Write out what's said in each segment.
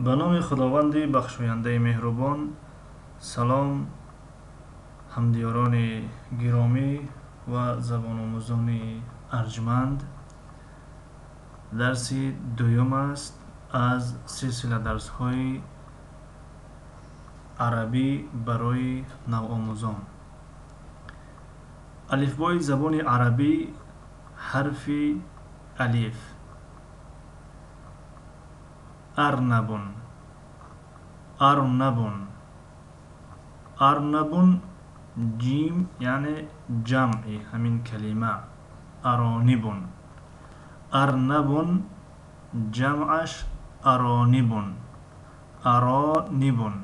Ба номи Худованди бахшояндаи меҳрубон. Салом, ҳамдиёрони гиромӣ ва забономӯзони арҷманд. Дарси дуюм аст аз силсила дарсҳои арабӣ барои навомӯзон. Алифбои забони арабӣ, ҳарфи алиф. Арнабун, арнабун, арнабун, ҷим, яъне ҷамъи ҳамин калима аронибун. Арнабун ҷамъаш аронибун, аронибун.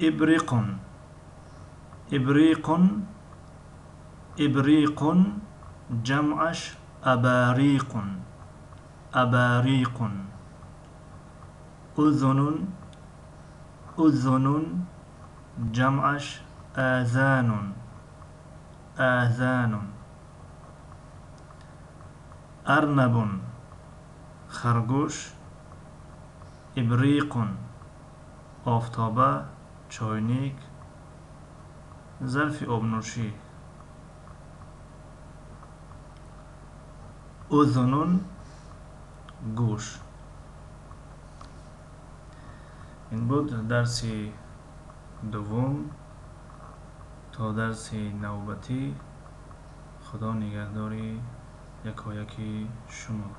Ибриқун, ибриқун, ибриқун ҷамъаш абариқун, абариқун. Узунун, узунун ҷамъаш азанун, азанун. Арнабун харгӯш, ибриқун офтоба, чойник, зарфи обнӯшӣ. Узунун гӯш. Ин буд дарси дуввум. То дарси навбатӣ, Худо нигаҳдори якояки шумо.